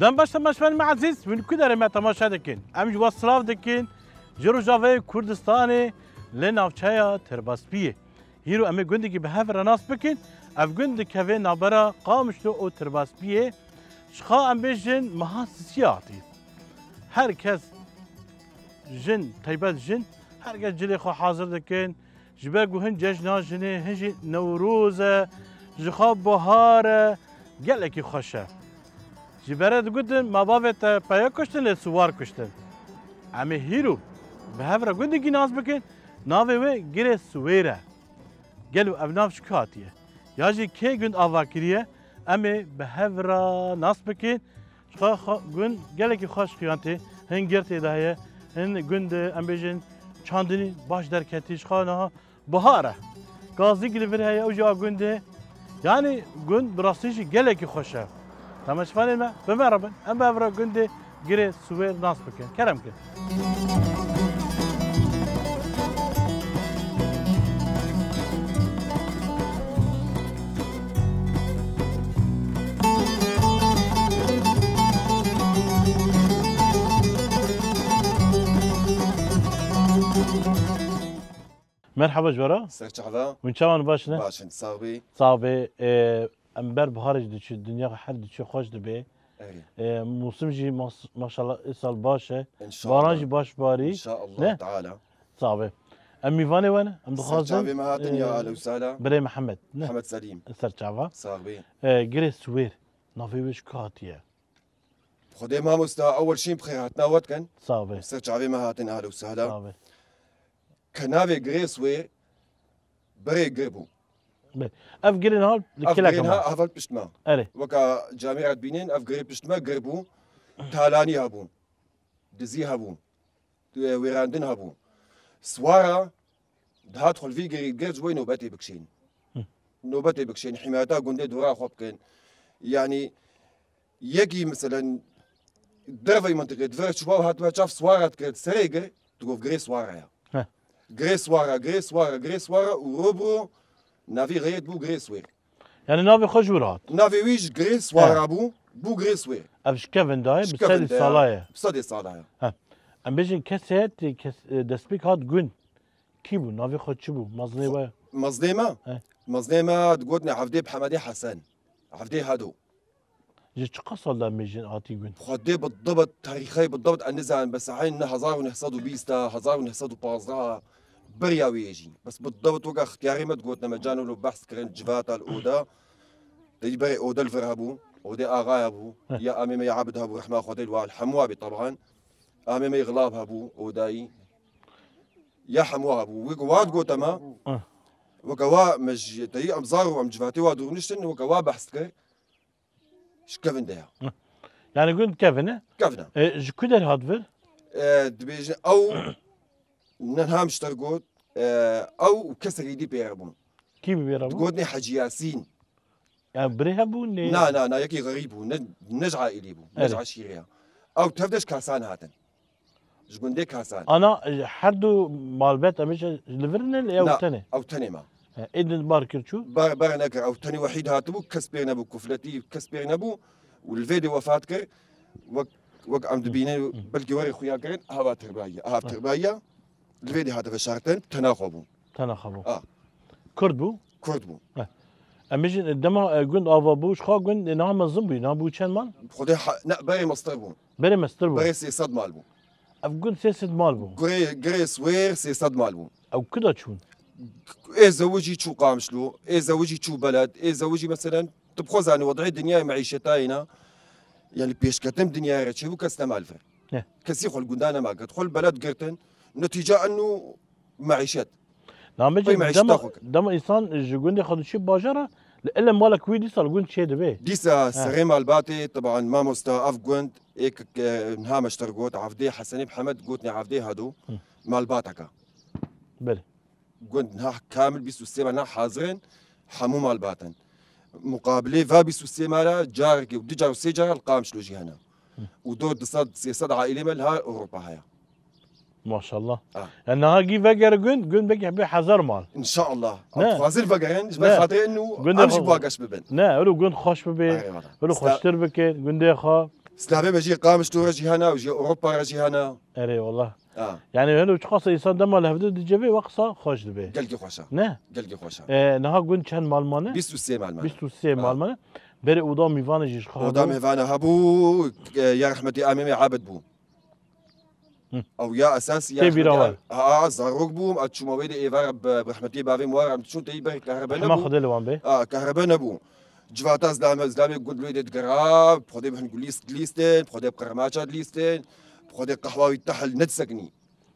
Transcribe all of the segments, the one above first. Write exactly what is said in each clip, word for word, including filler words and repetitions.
Dem baş temaşevanên me ezîz, hûn ku derê me temaşe dikin. Em ji we silav dikin. Ji Rojavayê Kurdistanê li navçeya Tirbespiyê. Hîro em ê gundekî bi hev re nas bikin. Ev gund dikeve navbera Qamişlo û Tirbespiyê. Ji xwe em bêjin meha sisiya hatî. Her kes, jin, taybet jin, her kes cilê xwe hazir dikin. Ji ber ku hin cejna jinê, hin jî Newroz e, ji xwe bihar e, gelekî xweş e. Ji berê digotin, ma bavê te peya kuştin lê siwar kuştin. Em ê hîro bi hev re gundekî nas bikin, navê wê Girê Siwêr e. Gelo ev nav ji ku hatiye? Ya jî kê gund ava kiriye? Em ê bi hev re nas bikin. Ji xwe xwe gund gelekî xweş xiyan tê. Hin gir tê de heye, hin gund, em bêjin, çandinî baş derketî. Ji xwe niha bihar e. Gazîk li vir heye, ew jî a gundê. Yanî gund bi rastî jî gelekî xweş e. Temaşevanên me, bi me re bin. Em bi hev re gundê Girê Siwêr nas bikin. Kerem kin. Merhaba ji we re. Ser çava. Hûn çawan, baş ne? Baş in, sax bî. Sax bî. Ee, em ber biharê jî diçû, dinya her diçû xweş dibe. Erê. Ee, mûsim jî mas-, maşallah îsal baş e. İnşallah. Baran jî baş barî. İnşallah Ne? Teala. Sax bî. Em mîvanê we ne. Em dixwazin, Serçavê me hatin ya ee, Alewsala. Birê Mihemed, ne? Mihemed Selîm. Ser çava. Sax bî. Ee, Girê Siwêr. Navê wê ji ku hatiye? Xwedê mamosta ewel şîn bi xêr hatina we dikin. Sax bî. Ser çavê me hatin Alewsala. Sax bî. Ke navê Girê Siwêr, birê gir bû. Bê. Ev girê niha li Ev kileka girê niha me. Heval pişt me. Erê. Weka camêra dibînin, ev girê pişt me gir bû. Talanî hebû. Dizî hebû. Wêrandin hebû. Siwara dihat xwe li vî girî gir ji bo nobetê bikişên. Hı. Nobetê bikişên, hîmayeta gundê dora xwe bikin. Yanî yekî, meselen, derveyî mintiqê di vir çûba û hatibe çav siwara dikir, serê gir, digot girê siwara ya. Heh. Girê siwara, girê siwara, girê siwara û ro bi ro navî rêyet bû girê siwêr. Yani navê xwe ji wir hat. Navê wî ji girê siwara He. bû, bû girê siwêr. Ev ji kevin dayê, bi Ji kevin sedê de ya, sala ye. bi sedê sala ye. He. Em bêjin kesê, tê kes, e, destpêk hat gund. Kî bû? Navê xwe çi bû? Mezinê we? Mezinê me? He. Mezinê me digotin Evdê Mihemedê Hesen. Evdê Hedo. Ji çiqa sal de em bêjin hatî gund? Xwedê bi dibit, tarîxê bi dibit ez nizanim, bes heyn ne hezar û neh sed û bîst e, hezar û neh sed û pazdeh e, beriya wê ye jî. Bes bi dibit weke xtiyarê me digotine me cano lo behs kirin, civata li oda. Tey berê oda li vir hebû, odê axaya bû, Heh. ya amê me ya Ebid hebû, rehma Xwedê li wa, li hemû abî teban. Amê me yê Xilab hebû, odayî. Ya hemû hebû. Wek wa digote me, Heh. weke wa me ji teyî em zar û em civatê wa dûr niştin, weke wa behs dikir. Ji kevin de ya. Yani gund kevin e? Kevin e. E, ji ku der hat vir? E, dibêjin ew, nenha mişter got, e, ew û kesekî dî pê re bûn. Kî bi pê re bû? Digotinê Hecî Yasîn. Yani birê hebû ne? Na, na, na, yekî xerîb bû, ne, ne ji aîlî bû, ne ji Evet. eşîrê ya. Ew tev de ji Kasan hatin. Ji gundê Kasan. Ana, e, her du malbet em bêje li vir ne, li ew Na, tenê? Ew tenê ma. He, ê din bar kir çû? Bar, bar nekir. Ew tenê wehîd hatibû, kes pê nebû, kufletî kes pê nebû. Û li vê de wefat kir. Wek, wek em dibînin, belkî werê xuya kirin, hava tirbayiye. Aha, tirbayiye. Li vê de hate veşartin, tena xwe bû. Tena xwe bû. A. Kurd bû? Kurd bû. He. Em bêjin, dema, e, gund ava bû, ji xwe gund, e, niha mezin bû, niha bû çend mal? Xwedê ha-, ne, berê mestir bû. Berê mestir bû. Berê sê sed mal bû. Ev gund sê sed mal bû. Gurê, Girê Swêr sê sed mal bû. Ew kuda çûn? Ê zewicî çû Qamişlo, ê zewicî çû Beled, ê zewicî meselen, tu bi xwe zanî, wed'ê dinyayê meîşetayê ne, yani pêşketin dinyayê re çêbû, kes nema li vir. Ne. Kesî xwe li gunda nema girt. Xwe li Beled girtin. Netîca enû meîşet. Namê Pey jî meîşeta dema, xwe kir. Dema însan ji gundê xwe diçî bajara, li ele malek wî dîsa li gund çê dibe. Dîsa He. serê malbatê, teban mamosta ev gund, ê k-, k-, niha meşter got, Avdê Hesenê Mihemed gotnê Avdê Hado, Hı. malbateka. Belê. Gund niha kamil bîst û sê mal niha hazir in, hemû malbat in. Muqabilê va bîst û sê mala carekê û du car û sê car li Qamişlo jî hene. Hı. Û dor du sed sê sed aîlê me li ha Ewropa heye. Maşallah. Ah. Yani niha gî vegere gund, gund belkî hebe hezar mal. İnşallah. Ne? Em dixwazin vegerin, ji ber Ne? xatirê inu Gundê em jî xwe- bageş bibin. Ne, öyle gund xweş bibe, Eyvallah. öyle Sla- xweştir bike, gundê xwe. Slavê me jî Qamişlo re jî hene û jî Ewropa re jî hene. Erê wallah. Ha. Yani öyle çiqasa insan dema li hevdî dicivê, wek qisa xweş dibe. Gelkî xweş e. Ne? Gelkî xweş e. E, niha gund çend mal mane? Bîst û sê mal mane. Bîst û sê Ha. mal mane. Berê oda mîvanê jî ji xwe Oda hebû? mîvanê hebû, e, ya rehmetî Amê me Abid bû. Hı. Ew ya esas ya Tê bîra rehmetî wan. A-, ha, zarok bûm, ez çûma wê de êvar bi, bi rehmetî bavê me war em diçûn tê ber kehrebe Hema nebû. Xwedê li wan be. A, kehrebe nebû. Civata zilame, zilamê gund lê de digera, bi xwedê bi hin gulîst dilîstin, bi xwedê bi qirmaça dilîstin, bi xwedê qehwa wî tehil nediseknî.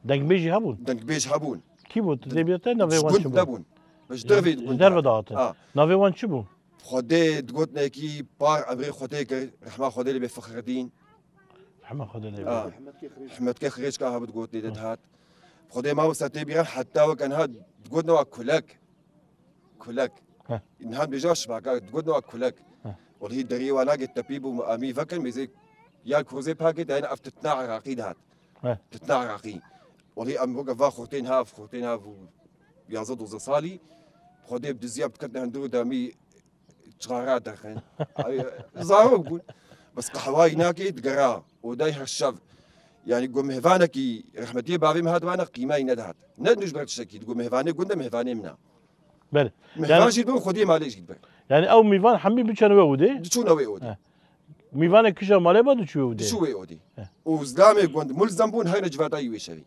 Dengbêjî hebûn? Dengbêj hebûn. Kî bû? Tu tê bîra te navê Ji wan gund çi bû? nebûn. Ji dervê Ji gund derve dihatin. dihatin. Ha. Navê wan çi bû? Xwedê digotinekî par emrê Xwedê kir, rehma Xwedê lê bê Fixredîn. Rehma Xwedê lê bê. Ha. Himmetkê Xirêçka hebû digotinê de dihat. Xwedê mamosta tê bîra heta wek enha digotin wa kulek. Kulek. Heh. Niha bêje şibaka, digotin wa kulek. Heh. Welhî deriyê wa nagê tepî bû, em î vekin, mêzê ya kurozê pakê de, yani ev titna Iraqî dihat. Heh. Titna Iraqî. Welhî em weke va xurtên ha, xurtên ha, yazdeh dozdeh salî, Xwedê bi diziya bi diketin hundir û demî çixara derxin. Ay, zarok bûn. Bes qehwayî nakê, digera. Odayê her şev. Yani got mêvanekî rehmetiyê bavê min hat vana qîmeyî nedihat. Ne ji ber tiştekî, digot mêvanê gund e, mêvanê min e. Belê. Mêvan Yani jî dibe, xwediyê malê jî dibe. Yani ew mîvan hemî biçene wê odê? Diçûne wê odê. He. Mîvanê kişa malê ba diçû wê odê? Diçû wê odê. He. Û zilamê gund mulzem bûn, heyne civata yî wê şevê.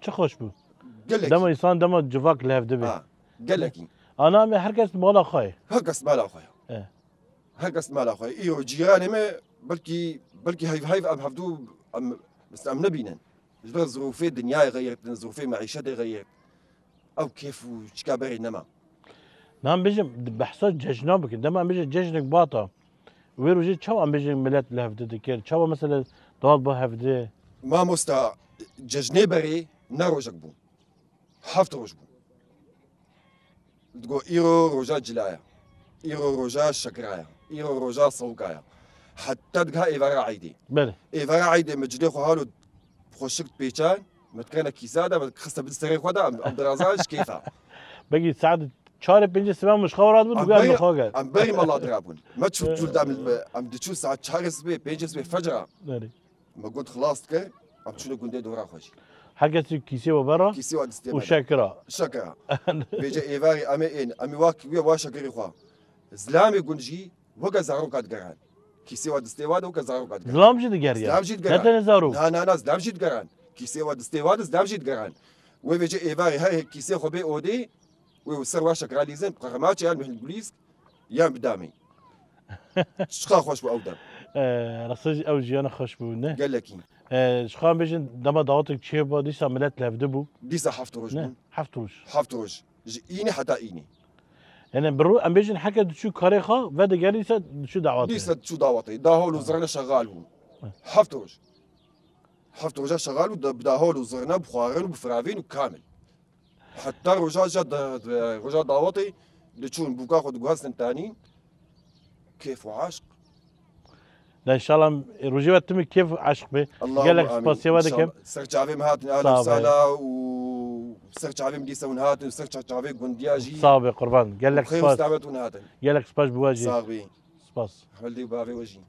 Çi xweş bû. Gelekî. Dema însan, dema civak li hev dibe. Ha, gelekî. Ana me her kes mala xwe ye. Her kes mala xwe ye. E. Her kes mala xwe ye. Îro cîranê me belkî, belkî heyv heyv em hevdû em, mesela em nebînin. Ji ber zirûfê dinyayê xeyirtin, zirûfê meîşetê xeyir. Ew kêf û çika berê nema. Nan bêjim, behsa cejna bikin. Dema em bêjin cejnek bata. Wê rojê çawa em bêjin millet li hevdî dikir? Çawa mesela dal bi hevdî? Mamosta, cejnê berê ne rojek bû. Heft roj bû. Digo, îro roja cilaya. Îro roja şekiraya. Îro roja sewkaya. Heta digiha êvara eydê. Belê. Êvara eydê me cilê xwe halo xweşik dipêçan, me dikene kîsa de, me dixiste bin serê xwe de, em, em dirazan ji kêfa. Belkî saet çarê pêncê sibe em ji xwe radibûn, Em digo em berî, li xwe ger. em berî mala dirabûn. Me çû cûl de em, em diçû saet çarê sibê, pêncê sibê fecra. Belê. Me got xilas dike, em çûne gundê dora xwe jî. Her kesî kîsê we bera Kîsê we distê û me de. şekira. Şekira. Vêce êvarî em ê ên, em ê wa, wa şekirî xwe. Zilamê gund jî weke zaroka digeran. Kîsê wa distê wa de weke zaroka digeran. Zilam jî digeriya. Zilam jî digeran. Ne tenê zarok. Na, na, na, zilam jî digeran. Kîsê wa distê wa de zilam jî digeran. Wê vêce êvarî her kîsê xwe bê odê, wê û ser wa şekira lîzin, qehmaçê yan mihil gulîsk, yan bidamê. Çiqa xweş bû ew dem. E, rastî jî ew jiyana xweş bû, ne? Gelekî. E, ji xwe em bêjin dema dawetek çêbû, dîsa milet li hevdî bû. Dîsa heft roj Ne? bûn. Heft roj. Heft roj. Ji înê heta înê. Yani bi ro-, em bêjin heke diçû karê xwe, vedigerî se diçû dawetê. Dîsa diçû dawetê. Dahol û zirne şexal bû. Heft roj. Heft roja şexal bû, da-, bi dahol û zirne, bi xwarin û bi firavîn û kamil. Heta roja ja da-, da-, roja dawetê diçûn bûka xwe diguhestin tanîn. Kêf û aşq. De înşallah rojê we timî kêf eşq be. Allahumma Gelek amîn. Spasiya we dikim. İnşallah. Serçavê min hatin, ehlen Sağ ol. Sala û serçavê min dîsa hûn hatin û serçavê gundiya jî. Sağ be qurban. Gelek Xêr û spas. Selamet hûn hatin. Gelek spas bi we jî. Sağ be. Spas. Hildê û bavê we jî.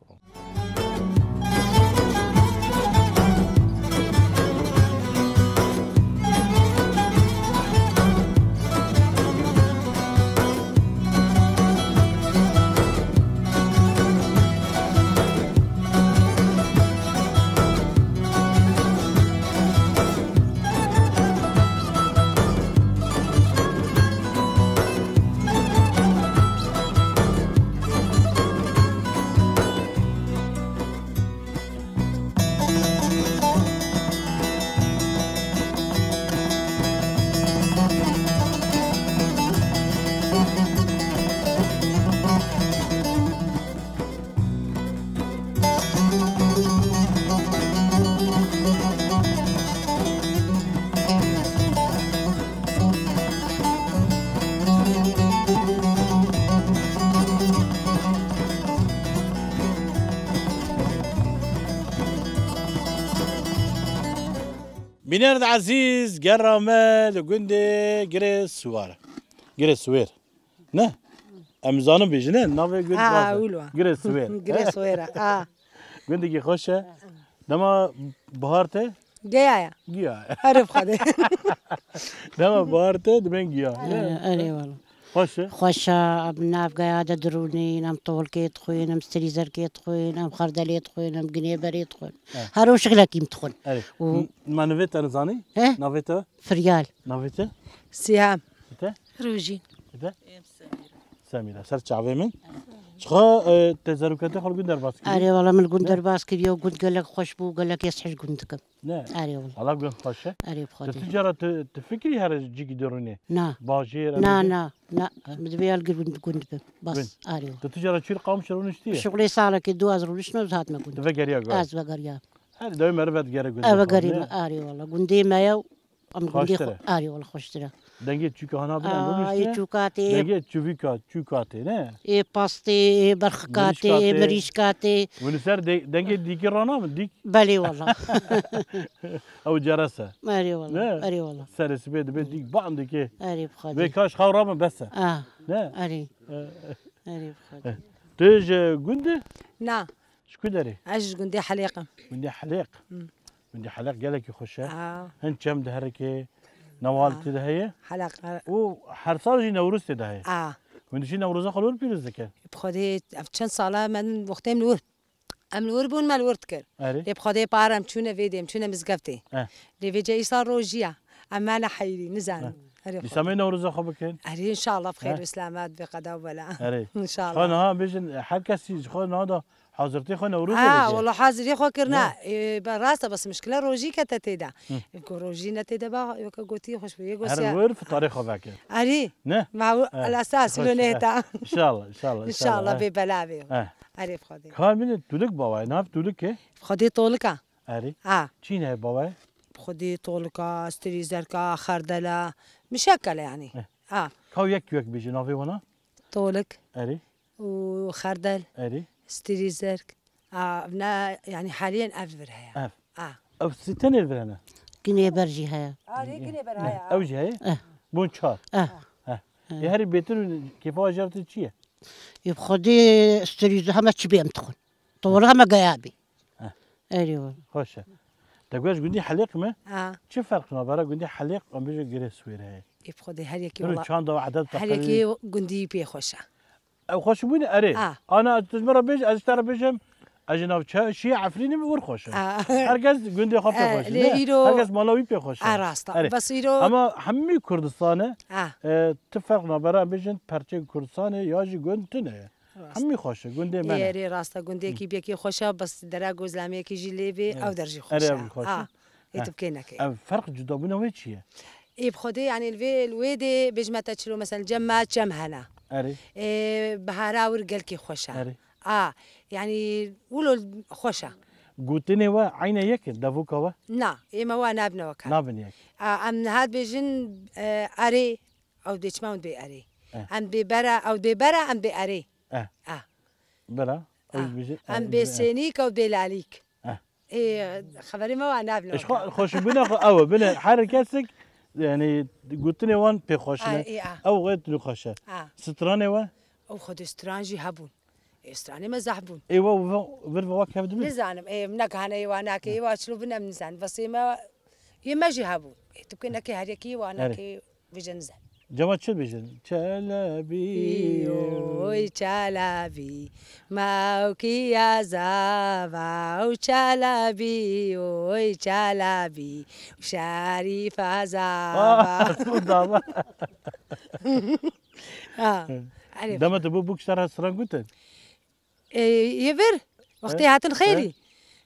Bîner de ezîz, gera me li gundê Girê Siwar. Girê Siwêr. Ne? Em zanin bêjin, ne? Navê gund Aa, baş e. Wilo. Girê Siwêr. Girê Siwêr e. Aa. Gundekî xweş e. Dema bihar te? Geya ye. Giya ye. Erê bi Xwedê. Dema bihar te dibên giya. Erê, erê wala. Xweş e? Xweş e, em nav geya de dirûnîn, em tolkê dixwin, em strîzerkê dixwin, em xerdelê dixwin, em ginêberê dixwin. Eh. Her roj şixlekî em dixwin. Erê. Û M-, ma nivê te nizanî? He? Navê te? Firyal. Navê te? Siyam. Te? Rojîn. Te? Semîra. Ser çavê min. Çixa, e, te zerokatê xwe li gund derbas kiriye? Erê wala min li gund Ne? derbas kiriye û gund gelek xweş bû, gelek ez hej gund dikim. Ne. Erê wala. Hala gund xweş e. Erê bi Xwedê. Tu tu cara tu, tu fikirî here cîkî derûnê? Na. Bajêr, Na, em na, na. Min divê ya li gund, gund bim. Bas. Gund. Erê wala. Tu tu cara çûyî Qamişlo rûniştiye? Şuxulê salekê du ez rûniştim, ez hatime gund. Tu vegeriya gund? Ez vegeriya. Her dawî meriv vedigere gundê Eve xwe, gerî ne? Me, erê wala. Gundê me ye û em gundê Xweştir xwe, e. Erê wala xweştir e. Dengê çûka hana bin, em Aa, rûniştiye. Ê çûka tê, ê Dengê çûvîka, çûka tê, ne? Ê pastê, ê berxika tê, Mirîşka ê tê. Mirîşka tê. Hûn li ser de-, dengê dîkê ranabin, dîk? Belê wala. Ew ceres e. Erê wala, Ne? erê wala. Serê sibê dibe dîk, bam dike. Erê bi Xwedê. Vê kaş xew rabin bes e. Ah, Ne? erê. Eh, Erê bi Xwedê. eh. Tu ji gund î? Na. Ji ku derê? Ez ji gundê Helêq im. Gundê Helêq. Hmm. Gundê Helêq gelekî xweş e. Aa. Hin çem diherike, newal Aa. tê de heye. Helêq, e. Û her sal jî Newroz tê de heye. Aa. Hûn jî Newroza xwe li wir pîroz dikin? Bi Xwedê ev çend sala me wextê em li wir, em li wir bûn, me li wir dikir. Erê. Lê bi Xwedê par em çûne vê dê, em çûne mizgeftê. Eh. Lê vê ce îsal rojî ye. Em me neheyrî, nizanin. Eh. Erê Dîsa Xwedê. me Newroza xwe bikin. Erê, înşallah bi xêr Eh. û selamet, bi qeda û bela. Erê. Înşallah. Xwe niha bêjin, her kesî ji xwe niha da hazirtê xwe Newroz Ha, dibêje. wala hazirê xwe kirine. Ne. Ê, be-, rast e, bes mişkile rojî kete tê de. Hı. Ku rojî ne tê de ba, yoke gotî xweş be. Yê Her gosiya. wir fitarê xwe veke. Erî. Ne? Ma wi-, Eh, el esas xweş, lo eh. nêta. Înşallah, înşallah, înşallah, Înşallah, eh. bê bela bê. Eh. Erê bi Xwedê. Ka min tûlik bawa, nav tûlik e? Xwedê tolika. Erê. Ha. Çî ne bawa? Xwedê tolika, strîzerka, xerdela. Mişekele yani. Eh. Ha. Ka yek yek bêje navê wana? Tolik. Erê. û xerdel, Erê. strîzerk. A, ne, yani haliyen ev vir heye. Ev. A. Ev sî tenê vir hene? Ginê ber jî heye. Arê ginê ber heye. Ew jî heye? Eh. Bûn çar. Eh. Eh. Eh. Ê herî bêtir û kêfa ajar tu çi ye? Ê bi Xwedê strîzî heme çi bê em dixwin. Tolî heme geya bê. Eh. Erê wala. Xweş e. Te got ji gundî Helêq me? Ha. Çi ferq navbera gundî Helêq an bêje Girê Swêr heye? Ê bi Xwedê her yekî Hûn wala çanda û edeb her teqerî- yekî gundî pê xweş e. Ew xweş bûne erê. Ha. Ana ez tu ji min re bêj, ez ji te re bêjim. Ez ji navçe şiyê Efrînê me wir xweş e. Ha. Herkes gundê xwe pê Eh, xweş e, lê ne? îro Herkes mala wî pê xweş e. Ha, rast e. Erê. Bes îro Ama hemî Kurdistan e. Ha. E, tu ferq nabera em bêjin perçeyên Kurdistanê ya jî gund tune ye. Rast. Hemî xweş e, gundê me ne. Erê rast e, gundekî biyekî xweş e, bes dere gozlemiyekî jî lê bê, Evet. ew der jî xweş Erê e. ev xweş e. Ha, ê Heh. tu bikê nekê. Ev ferq cudabûna wê çi ye? Ê bi Xwedê, yani li vê, li wê dê bêjme te çilo, mesela cem me çem hene. Erê. Ê, bihara wir gelkî xweş e. Erê. A, yani wilo xweş e. Gotinê we eyne yek e, devoka we? Na, ê me wa nabine weke. Nabin yek. A, em niha dibêjin, e, erê, ew dê çima ew dê erê. Eh. Em dê bera, ew dê bera, em dê erê. Eh. Ah. Bira. Ew Ah, dibêje, em eh, bê eh, sênîk ew bê lalîk. Eh. Ê, xeberê me wa nabin Eş ew xwe, ka. Xweşibûna xwe ew e. Bine her kesek, yani, gotinê wan pê xweş Ah, ne. Ê, ah. Ew xwe tu xweş e. Ah. Stranê we? Ew xwedê stran jî hebûn. Ê, stranê me zehf bûn. Ê, we, we, vir ve wa kev dibin? Nizanim. Ê, min nekane ê wa nake, ê wa çilo bin em nizanim. Bes ê me, ê me jî hebûn. Ê, tu ke neke her yekî wa Erê. Nake. Bêje nizanim. Cema çi bêjin? Çelebî. Oy Çelebî, mewkiya zava, û Çelebî, oy Çelebî, û Şerîfa zava. Ah, bu dava. Ha, erê. Dema tu bu, bu kiştara stran gotin? Ê, yê vir, wextê He? Hatin xêrî. He?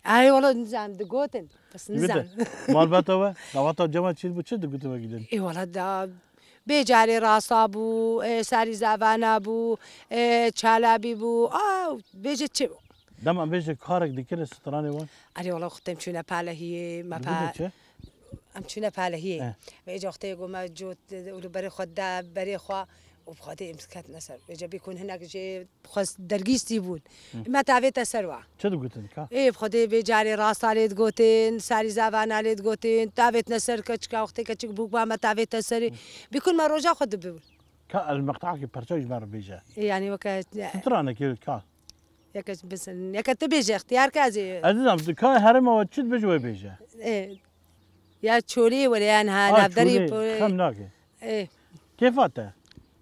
Ay, wala nizan, digotin. Bes Dibite. Nizan. Malbata we, dawata cema çî bû, çi digotin we gidin? Ê, wala da, bê carê rasa bû, ê, sarî zavana bû, ê, çalabî bû. Aa, bêje çi bû? Dema bêje karek dikire stranê wan? Erê, wala wextê em çûne palehiyê, me Dibite pa-, çi? Em çûne palehiyê. He. Ve êca wextê go me cot, û li berê xwe da, berê xwe, û bi Xwedê em ketine ser. Êca bî kun hinek jê xwest dergîstî bûn. Hı. Me tavête ser wa. Çi digotin ka? Ê, bi Xwedê bê carê rasta lê digotin, sarî zavana lê digotin, tavêtine ser keçika, wextê keçik bûk ba me tavête serê. Hı. Bî kun me roja xwe dibûn. Ka el meqtakî perça ji me re bêje. Ê, yani weke Stranekê ka? Yeke bisin, yeke tu bêje, ixtiyar ke ez ê Ez nizam, tu ka herêma we çi dibêje wê bêje. Ê, ya çolî were yan ha, Ha, navderî çolî, po-, xem nake. Ê. Kêfa te?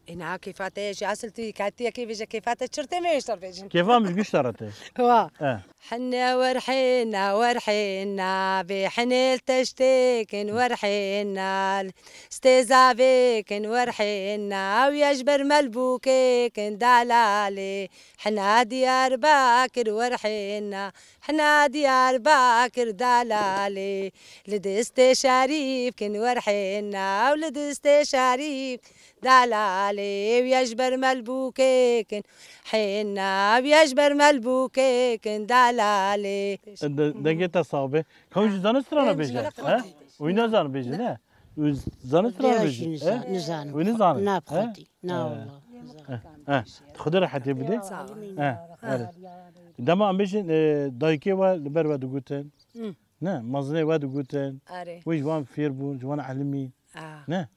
Ê, niha kêfa te ye, ji esil tu yî katî yekê bêje kêfa te çirtê me êşter bêjin. Kêfa min ji gişta re tê. Wa. E. Hine wer hêna, wer hêna, vê hinê li teştêkin wer hêna, stêzavêkin wer hêna, ew ye ji ber melbûkêkin dalalê. Hina Diyarbakir wer hêna, hina Diyarbakir dalalê. Li distê şerîf kin wer hêna, ew li distê şerîf dalalê. Ew ye ji ber melbûkê kin hêna, ew ye ji ber melbûkê kin dalalê. De-, dengê te sax be. Ka hûn jî zanin strana bêje? He? Wî nezan bêje, ne? Wî zanin strana bêje? He? Nizanim. Wî nizanin? Na, he? Xwedî. Na, he, wallah. He. He. Xwedê rehetê bide. Sağ ol. He. He. Dema em bêjin, e, dayikê we li ber we digotin. Hı. Ne? Mezinê we digotin. Erê. Wê ji wan fêr bûn, ji wan elimî. Ah. Ne?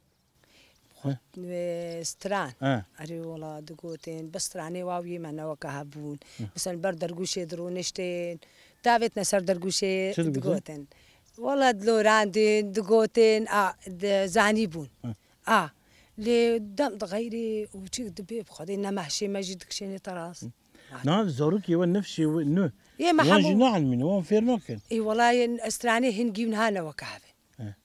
Xwe, e, stran. He. Erê wala digotin. Bi stranê wa wî me ne weke hebûn. Hı. Mesela ber dergûşê dironiştin. Davêtine ser dergûşê Çi digotin? Digotin. Wala dilorandin, digotin, a, di, zanî bûn. Hı. A, lê dem di xeyrê û çi dibê bi Xwedê ne mehşê me jî dikişêne teras. Hı. Na zarokê we nifşê we, nû. Yê me Wan jî hemû neelmîne, wan fêr nakin. Ê, wela yên stranê hingî niha ne weke hev in. He.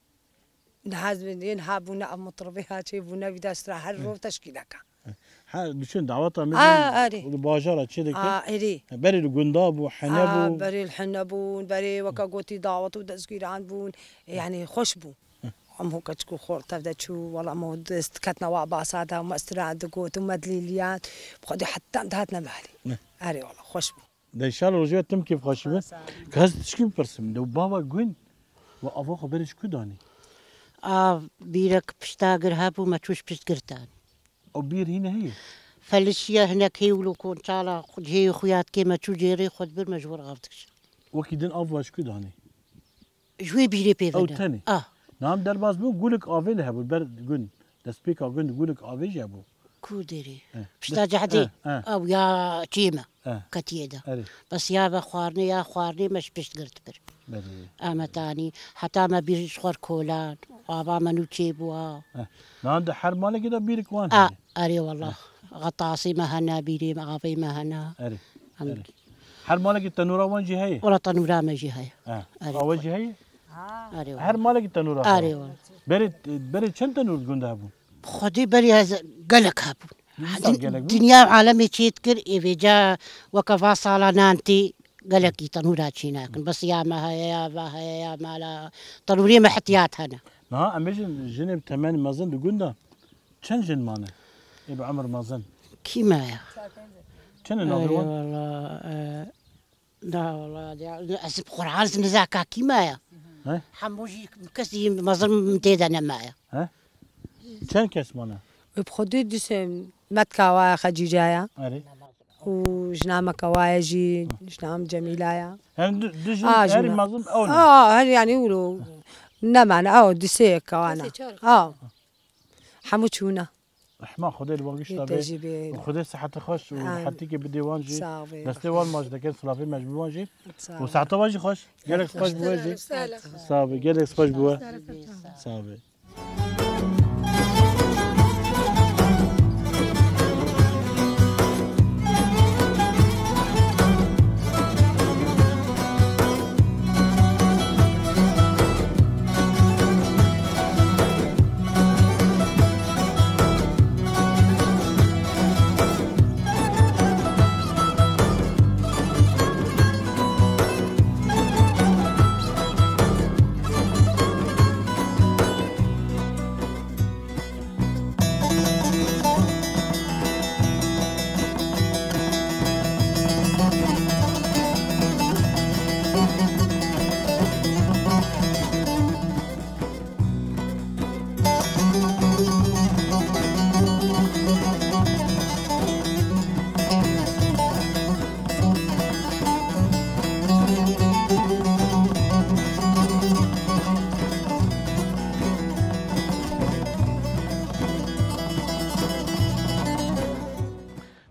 Niha ez yên ha bûne ev mitribê ha çê bûne vî destra her rov teşkîleke. He. Ha, düşün daweta me A, bûn, erê. Li bajara çê dike. A, erê. Berê li gunda bû, hene A, bû. Berê li hene bûn, berê weke gotî dawet û destgîran bûn. Yani xweş bû. Em ho keçik û xor tev de çû, wela me dest ketine wa basa de, me stira digot û me dilîliyan. Bi Xwedê heta em dihatine malê. Ne. Erê wela, xweş bû. De înşallah rojê we tim kêfxweş be. Sağ ol. Ka ez tişkî bipirsim, de bava gund we ava xwe berê ji ku danî? A, bîrek pişta gir hebû, me çû ji pişt girtan. Ew bîr hîne heye? Felişiye hinek hê wilo kon çala xwe, cihê xuya dikê me çû cêrê xwe dibir me ji wir av dikişin. Wekî din av ve ji ku danî? Ji wê bîrê pê Ew vene. Tenê. Ah. Niha em derbas bûn, gulik avê li hebû, ber gund. Destpêka gund gulik avê jî hebû. Ku derê? Eh. Pişta De-, cehdê. Eh, eh. Ew ya çê me. Eh. Ketiye de. Erê. Bes ya ve xwarinê, ya xwarinê me ji pişt girt bir. Belê. Ametanî. Heta me bîr ji xwe kolan. Ava me nû çê bûa. Eh. Niha di her malekê de bîrik wan A, heye. Erê wallah. Eh. Xetasî me hene, bîrê me, avê me hene. Erê. Em Erê. Her malekî tenûra wan jî heye? Wala tenûra me jî heye. He. Erê. Awe jî heye? Erê wala. Her malekî tenûra heye. Erê wala. Berê, berê çend tenûr di gund hebûn? Xwedê berê ez gelek hebûn. Wisa Din-, gelek bûn? Dinya û alemê çêt kir, ê vêca weke va sala nan tê gelekî tenûra çênakin. Bes ya me heye, ya va heye, ya mala tenûrê me hetiyat hene. Niha em bêjin jinê bi temenî mezin di gund de. Çend jin mane? Ê bi emir mezin. Kî me ya? Çend in navê wan? Wala, e, da wala, ya, ez bi Qur'an nizaka kî me ya? He? Hemû jî kesî mezin tê de ne me ya. He? Çend kes mane? Ê bi Xwedê dîse metka wa Xecîca ya. Erê. û jina me kewaye jî, jina min Cemîla ya. Hem du, du jin A, herî jina. mezin ew ne. A, her yanî wilo. Ne mane, ew du sê kewana. Kesê çar. A. Hemû çûne. Rehma Xwedê li wan giş Yê te be. jî bê. Û Xwedê seheta xweş û Amin. Rehetîkê bidê wan jî. Sağ be. Destê wan maç dike, silavê me ji wan jî. Sağ Û ol. Seheta wan jî xweş. Gelek spas bi we jî. Sağ ol. Sağ be. Gelek spas bi we. Sağ be.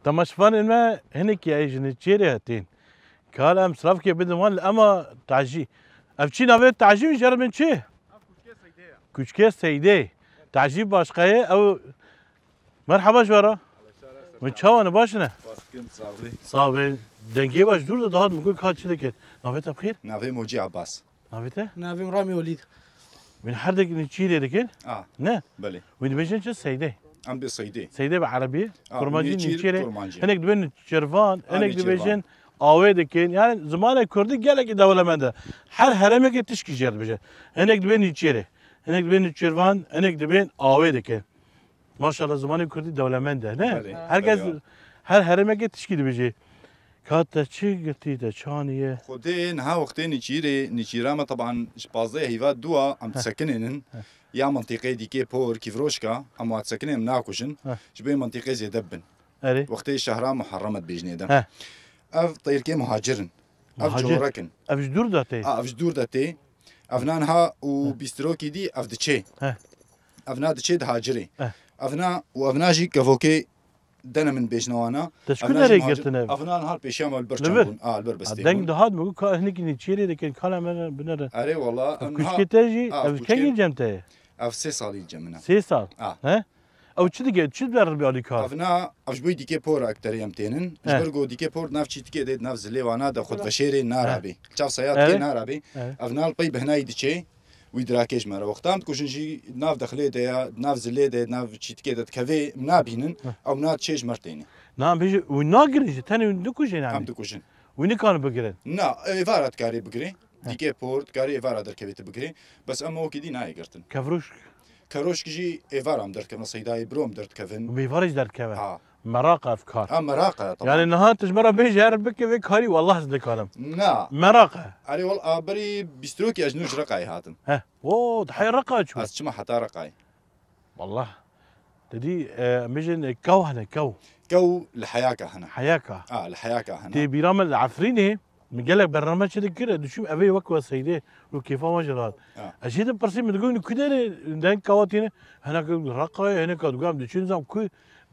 Temaşevanên me, hinekî ê ji Nêçîrê hatîn. Kal em silavkê bidin wan li ema Tacî. Ev çi navê Tacî wî jerbin çi? Kuçkê Seydê. Tacî başqe ye, ew merhaba ji we re. Min çawa ne, baş ne? Baş kim, sağ ol. Sağ be. Dengê baş dûr de dihat, min got ka çi dikir. Navê te bi xêr? Navê Mocî Abbas. Navê te? Navê min Ramî Welîd. Wîn her dek Nêçîrê dikin? A. Ne? Belê. Wîn dibêjin çi? Seydê. Em bê Seydê. Seydê bi erebî. A, Kurmancî Nêçîr, Nêçîrê. Kurmancî. Hinek dibên Nêçîrvan, A, hinek Nêçîrvan. dibêjin Awê dikin. Yani zimanê kurdî gelekî dewlemend e. Her herêmekê tişkî jê re dibêje. Hinek dibên Nêçîrê. Hinek dibên Nêçîrvan, hinek dibên Awê dikin. Maşallah, zimanê kurdî dewlemend e, ne? Belê, Herkes, belê. her herêmekê tişkî dibêje. Ka te çi girtî, te çi aniye? Xwedê niha wextê Nêçîrê, Nêçîra me teban ji pazdeh heyva dua em Heh. disekinênin. Heh. Ya mintîqê dîkê por, Kîvroşka, em wa disekinên em nakujin. Heh. Ji bo mintîqê zêde bibin. Erê. Wextê şehra Muharrem e dibêjinê de. Heh. Ev têrkê muhacir in. Ev Muhacir. corek in. Ev ji dûr de tê? A, ev ji dûr de tê. Ev na niha û Heh. bîstirokî dî ev diçê. Heh. Ev na diçê dihacirê. Heh. Ev na û ev na jî kevokê dene min bêjne wana. Te ji Ev ku na jî derê muhacir-, girtin ev? Ev na niha pêşiya me li ber Li vir? çembûn. A, li ber Ha, bestê deng bûn. dihat min got ka hinekî Nêçîrê dikin, kala me binere. Erê wala, Ev em niha kuçkê te jî, A, ev kuçkê kengî cem te ye? Ev sê salî cem min e. Sê sal? A. He? Ew çi dike? Çi derdibe alîkar? Ev na, ev ji bo dîkê por e, ekterê em tênin. Ji He. ber ku dîkê por nav çîtikê de, nav zilê wana de xwe He. veşêrê narabe. He. Çav seya He. dikê narabe. He. Ev na li pey behnayî diçê, wî dirakê ji me re. Wexta em dikujin jî nav dexlê de ya, nav zilê de, nav çîtikê de dikevê, em nabînin, He. ew na diçê ji me re têne. Na, em bêjin, wî nagirin jî, tenê wî dikujin yani. Em dikujin. Wî nikarin bigirin. Na, êvara dikarê bigirê. Heh. Dîkê por, dikarê êvara derkevê tu bigirê. Bes em wekî dî nayê girtin. Kevroşk? Keroşk jî êvara em derdikevin, seydayê biro em derdikevin. Mêvarê jî derdikeve. Ha. Meraq e ev kar. Ha, meraq e, taban. Yani niha tu ji me re bêjî her bike vê karî, wallah ez nikarim. Na. Meraq e. Erê wal, a berî bîstirokî ez nû ji Reqayê hatim. Heh. O, dihê Reqa çû. Ez çima heta Reqayê. Wallah. Te dî, e, em bêjin, e, kew hene, kew. Kew li heyaka hene. Heyaka. A, li heyaka hene. Tê bîra min li Efrînê, min gelek bername çi dikir, e, diçûm evê wek we seydê, û kêfa wan jî rahat. A. Ez jê dipirsîm, min digot, ku derê deng kewa tîne, hineka Reqayê, hineka digot, em diçin zam ku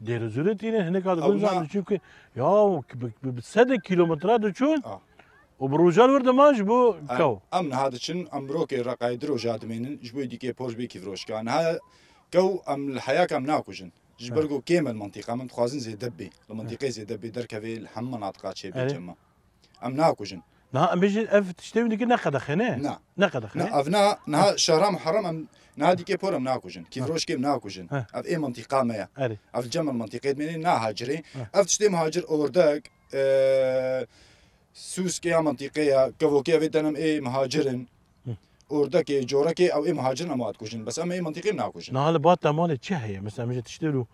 Dêrezûrê tîne, hineka digot, Ew zam na- diçin ku, ya, bi, bi, bi sedê kîlometre diçûn, A. û bi rojan wir diman ji bo Em, kew. em niha diçin, em mirokê Reqayê di roja dimênin, ji bo dîkê por ji bê Kîvroşka. Niha kew em li heyaka em nakujin. Ji ber He. ku kêm e li mintîqa, em dixwazin zêde bê. Li mintîqê zêde bê, derkevê li hemî minatiqa çêbê Erê. cema. Em nakujin. Niha em bêjin ev tiştê wî dike ne qedexe ne? Na. Ne qedexe Na, ne? ev na, niha şehra Muharrem em, niha dîkê por em nakujin. Kîvroşkê em nakujin. He. Ev ê mintîqa me ye. Erê. Ev cem e li mintîqê dimênê nahacirê. He. Ev tiştê muhacir ordek, e, Sûskê ya mintîqê ya, kevokê evê denem ê muhacir in. Hı. Ordekê, corekê ew ê muhacir in, em wa dikujin. Bes em ê mintîqê nakujin. Niha li ba te malê çi heye? Mesela, em jî tiştê lu,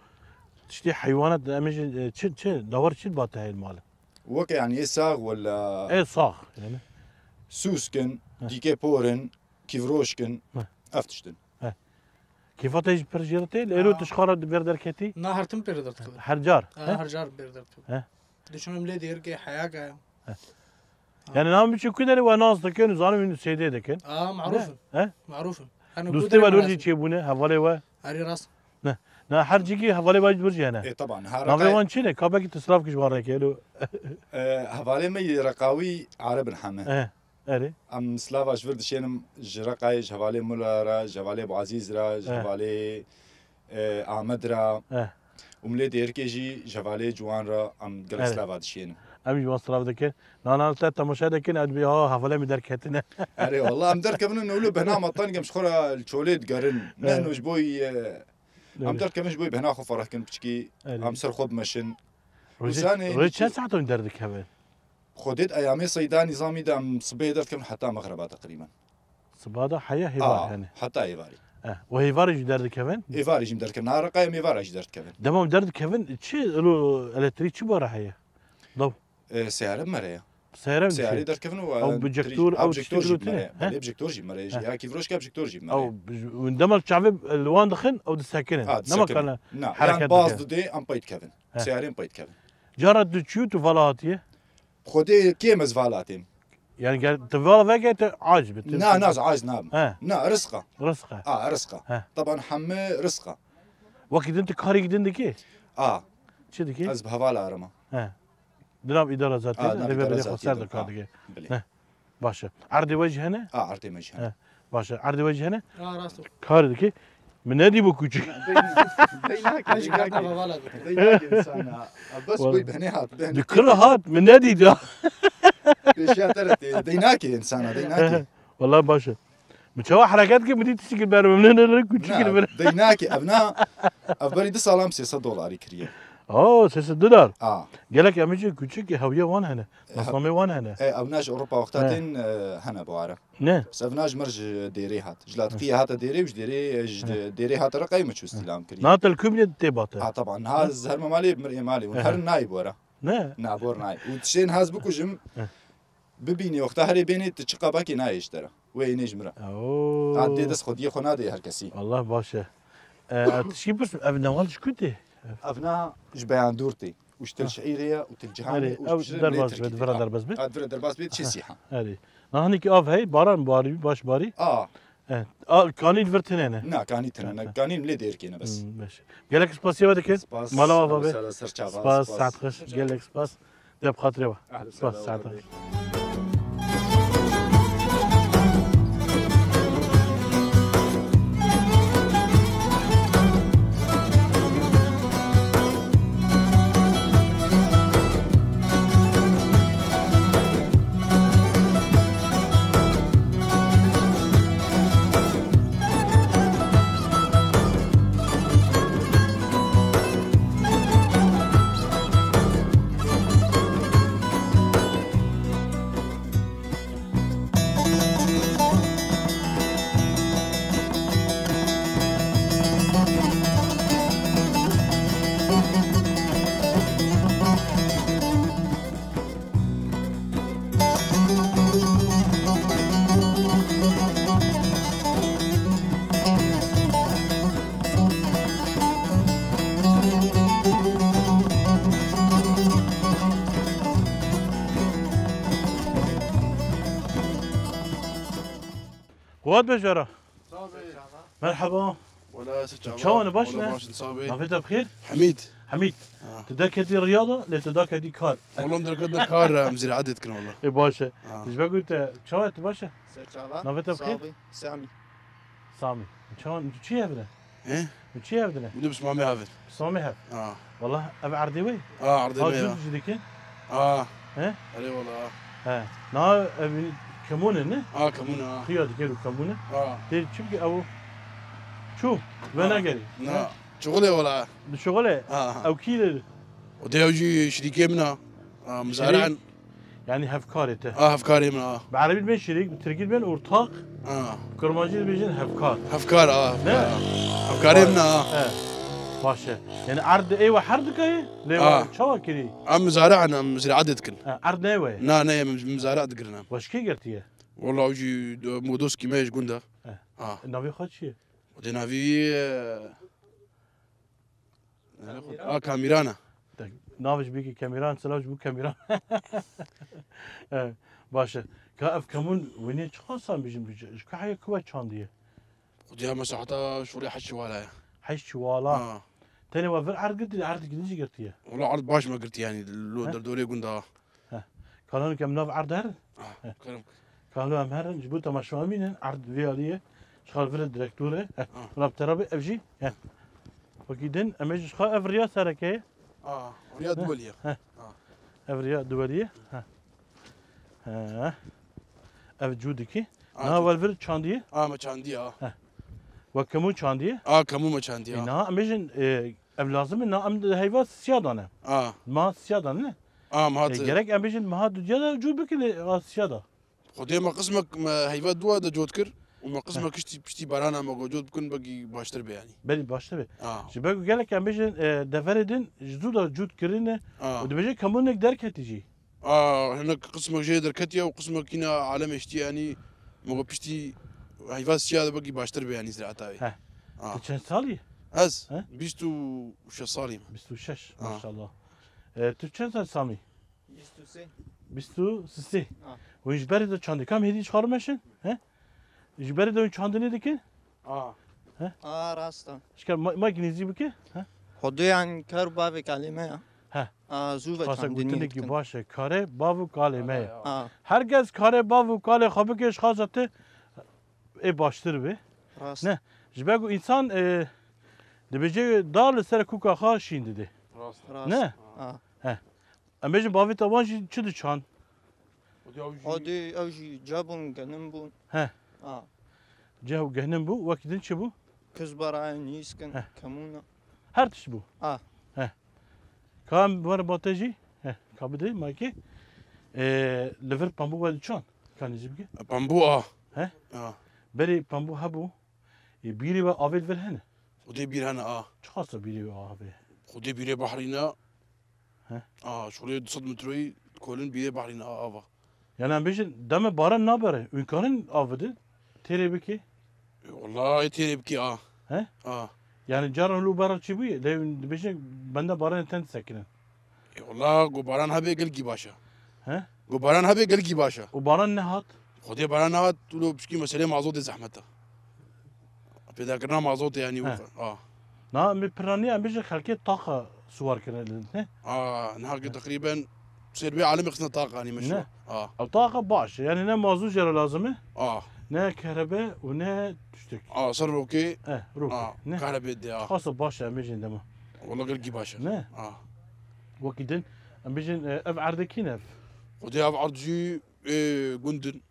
tiştê heywanat, em jî, e, çi, çi, dawar çi li ba te heye li malê? Weke, yani, ê sax wala Ê sax, yani. Sûsk in, Hı. dîkê por in, kîvroşk in, Hı. ev tişt in. Hı. Kêfa te jî pir jê re tê? Êro Ha. tu ji xwe re di ber derketî? Na, her tim pê re derdikevin. Her car, Ha, he? her car pê re derdikevin. He. Diçûnim lê dêrikê heyaka. Yani nam biçî ku derê we nas dikin, zanim sêdê dikin. Aa, maruf in. He? Maruf in. Hani ku Dostê derê we dor maruf jî in. Çêbûne, hevalê we. Herî rast. Ne. Na her cîkî hevalê we dor jî hene. E, taban, her Navê Reqayê wan çi ne? Ka belkî tu silav kî ji wan reke, elo. E, hevalê me yê Reqawî Arab in heme. E, erê. Em silava ji vir dişênim ji Reqayê, ji hevalê Mula re, ji hevalê Buazîz re, ji E. hevalê, e, Amed re. E. Û milê Dêrikê jî ji hevalê Ciwan re em gelek Evet. silava dişênim. Em ji wan silav dikin. Na, na, te temaşe dikin, ez dibê ha hevalê min derketine. Erê, wallah, em derkevin û wilo bihna me tan, em ji xwe re li çolê digerin. Ne Evet. hino ji bo, e, Em Evet. derkevin ji bo bihna xwe fereh kin piçkî, Evet. em ser xwe bimeşin. Rojê, Û zanê rojê çend saet em derdikevin? Xwedê di eyamê seyda nîzamî de em sibê derdikevin heta mexreba teqrîben. Siba de heya hêvar Aa, hene. heta êvarî. Eh, û hêvarê jî derdikevin? Êvarê jî em derdikevin. Ha, Reqayê em êvara jî derdikevin. Dema em derdikevin, çi, elo, elektrîk çi bara heye? Law. E, seyare bi me re ye. Seyare mi Seyarê dişê? derkevin û, Ew e, bi trî-, cektor, ha, ew bi cektor jî tiştî bi me re ye. gotinê, he? Belê, bi cektor jî bi me re ye. He. Ya kî firoşka bi cektor jî bi me re ye. Ew bi, dema li çavê, e, li wan dixin, ew disekinin. Ha, Nema disekinin. kana Na, hereket yan baz dike. didê, em pey dikevin. He. Seyarê em pey dikevin. Cara tu çû, tu vala hatiye? Xwedê kêm ez vala têm. Yani gel, tu vala veke, tu aciz bî, tu Na, na, ez aciz nabim. He. Na, rizqa. Rizqa. A, rizqa. He. Taban hemî rizqa. Wekî din tu karî din dikî? A. Çi dikî? Ez bi heval arama. He. Di nav îdara zatî Ha, de, nav rêvebirê îdara xweser zatî de de, kar ha. dike. Bilê. Heh. Baş e. Erdê we jî hene? Ha, erdê me jî hene. Heh. Baş e. Erdê we jî hene? Ha, rast e. Kar dike. Min nedî bû kûçik. Deynakê, Hej gata deynakê. Bavala dike. Deynakê insana. Bes Wala. Koy bene hat, bene. Di kira hat, min nedî da. Pêşiya te re tê. Deynakê insana, deynakê. Wala baş e. Min çawa hereket kir, min dî tiştekî ber min, ne, ne, ne, kûçik Ne, kir ber. Deynakê, ev na, ev berî du salan sê sed dolarî kiriye. Oo, sê sed dolar. A. Gelek em jî kûçik hewiya wan hene. E, Nasnamê wan hene. E, ev na ji Ewropa wexta He. tên, e, hene bu ara. Ne? Bes ev na ji mir ji Dêrê hat. Ji Latkiye hate Dêrê û ji Dêrê, e, ji He. Dêrê hate Reqayê me çû He. îstîlam kiriye. Na tel kûmnê tê bate. A, taban. Ha, He. ez herme malê, mir ê malê. Hûn He. herin nayê bu ara. Ne? Na, bor nayê. Û tişên hez bikujim. He. Bibînî wexta herê bênê tu çi qabakê nayê ji te re. Wê yê nê ji min re. Oo. Ha, dê dest xwediyê xwe nadê her kesî. Allah baş e. E, e, tişkî pirs, ev newal ji ku tê? Ev na ji Beyandûr tê. Û ji Til Ha. Şeîrê ye û Til Cihanê Erê, û ew ji derbas Tirkî bê, tê. vira Ha. derbas bê. Ha, vira derbas bê, çê Ha. sîha. Erê. Na hinek av hey, baran barî, baş barî? A. E, a, kanî li vir tine ne? Na, kanî tine ne. Ha, ha. Kanî li lê dêrkê ne bes. Hmm, beş. Gelek spasiya we dikin. Spas. Mala ava be. Sağ ol, ser çava, Spas, spas. saet xweş. Gelek spas. Te bi xatirê we. Ahlan Spas, sağ ol. saet xweş. Quwat be jara. Merhaba. Wala, se çawa? Çawa ne, baş Wala ne? Baş, sağ ol. Navê te bi xêr? Hemîd. Hemîd. Ha. Tu derketî riyada, lê tu derketî kar. Oğlum derketî kar, em ziraat dikin wala. E, baş e. Ha. Ji ber ku te çawa, tu baş e? Ser çava. Navê te bi xêr? Sağ ol. Sami. Sami. Çawa, tu çi hevdine? He? Tu çi hevdine? Min de bi Sami hevdin. Sami hev. Ha. Wala ev erdê wê? Ha, erdê Ha, me ya. Cud jî dikin? Ha. He? Erê wala. He. Na ev kemûn e, ne? Ha, kemûn e, ha. Xiya dike û kemûn e. Ha. Tê çimkî ew çû, Ha. venegerî. Na. He? Çuxulê wala. Di çuxulê? Ha, ha. Ew kî de? O de ew jî şirîkê min a. Ha, mizaren. Şirîk? Yani hevkarê te. Ha, hevkarê min a. Bi erebî dibên şirîk, bi tirkî dibên ortak, Ha. bi kurmancî dibêjin hevkar. Hevkar a, Ne? hevkar a. Hevkarê min a. He. Baş e. Yani erd ê we her dikayê? Lê Ha. we çawa kirî? Em mizare ne, em ziraat dikin. Ha, erd ne we? Na, ne, em mizare dikirin em. We ji kê girtiye? Wala ew jî modoskî me ji gund e. He. Ha. Navê xwe çi ye? O de navî, e, A, Kamîran e. Te, Navê ji bîkî Kemîran, silav ji bo Kemîran. Eh, baş e. Ka ev kemûn wênê çiqas an bijim, ji, ji ku heye ku we çandiye? Xudiya me saeta şûrê heşt çiwala ye. Heşt çiwala? Ha. Tenê we vir erd girtî, erdekî din jî girtiye? Wala erd baş me girtî yanî, lo He? derdorê gunda. He. Kalanok em nav erd her? Ah, kerem. Kalo em herin, ji bo temaşevanî bînin, erd vê alî ye. Ji xwe vir direktor e. He. Ah. Wala bi te re be, ev jî. He. Wekî din, em ê ji xwe ev riya sereke ye. Ah, riya He. duwelî ye. He. Ah. Ev riya duwelî ye. He. He. Ev cû dikî. Ah, Niha cû. wel vir çandiye? Ah, me çandiye, ah. He. We kemû çandiye? Ah, kemû me çandiye, E, ah. niha em bêjin, e, ev lazim e, niha em di heyva siya de ne? Ah. Meha siya de ne? Ah, meha E, ti- gerek em bêjin meha dudiya de cû bikin, e, a siya de. Xwedê me qismek me heyva dû de cot kir û me qismek Heh. piştî, piştî barana me got cot bikin, belkî baştir be yanî. Belê baştir be. Ha. Ji ber ku gelek em bêjin, e, deverê din ji zû de cot kirine Ha. û dibêje kemûnek derketî jî. Ha, hinek qismek jê derketiye û qismek yine alem eştiye yanî me got piştî heyva siya de belkî baştir be yanî ziraeta wê. Heh. Ha. Tu çend salî? Ez He? bîst û şeş salî me. Bîst û şeş, Ha. maşallah. E, tu çend sal Samî? Bîst û sê. Bîst û sê. Ha. Hûn ji berê de çandê. Kam hêdî ji xwe re meşin? He? Ji berê de hûn çandinê dikin? A. He? A, rast e. Ji ker ma-, mayk nêzî bike? He? Xwedê yan kar û bavê kalê me ya. He. A, zû ve Xasa çandinê gotinekî dikin. baş e. Karê bav û kalê me ye. A. Her kes karê bav û kalê xwe bike, ji xasa te ê baştir be. Rast. Ne. Ji ber ku însan, e, dibêje dar li ser kûka xwe şîn dide. Rast. Rast. Ne? A. He. Em bêjin bavê te wan jî çi diçan? Û diya wî jî Odê ew jî ceh bûn, genim bûn. He. A. Ceh û gehnim bû, wekî din çi bû? Kuzbarayê nîskin, He. kemûna. Her tişt bû. A. He. Ka em were ba te jî? He. Ka bide, mayke. Ee, li vir pembû we diçan? Ka nêzî bike? Pembû a. He? A. Berê pembû hebû. Ê, bîrê we avê li vir hene? Xwedê bîr hene a. Çiqas e bîrê we avê? Xwedê bîrê behrî ne. He. A, şolê du sed metroyî kolin bîrê behrî ne a ava. Yani em bêjin deme baran nabere. Hûn karin av bidin? Têrê bikê? E, wallahî têrê bikê a. He? A. Yani caran hûn bera çi bûye? Lê hûn dibêjin benda baranê ten disekinin. E, wala, go baran hebe gelkî baş e. He? Go baran hebe gelkî baş e. Û baran nehat? Xwedê baran nehat, tu lo pişkî meselê mazotê zehmet e. Pêdakirina mazotê yanî He. wek, a. Na, em ê piraniya, em bêjin xelkê taxa siwar kirine li, ne? A, niha ki He. teqrîben sêrbê alemê xistine taxa, yanî meşru. Ne. A. Ew taxa baş e, yani ne mazot jê re lazim e, A. ne kerebe û ne tiştek. A, ser rokê. E, rokê. A, Ne? karebê de, a. Xasa baş e, em bêjin dema. Wala gelkî baş e. Ne? A. Wekî din, em bêjin, e, ev erdê kî ne ev? Xwedê ev erd jî, e, gund in.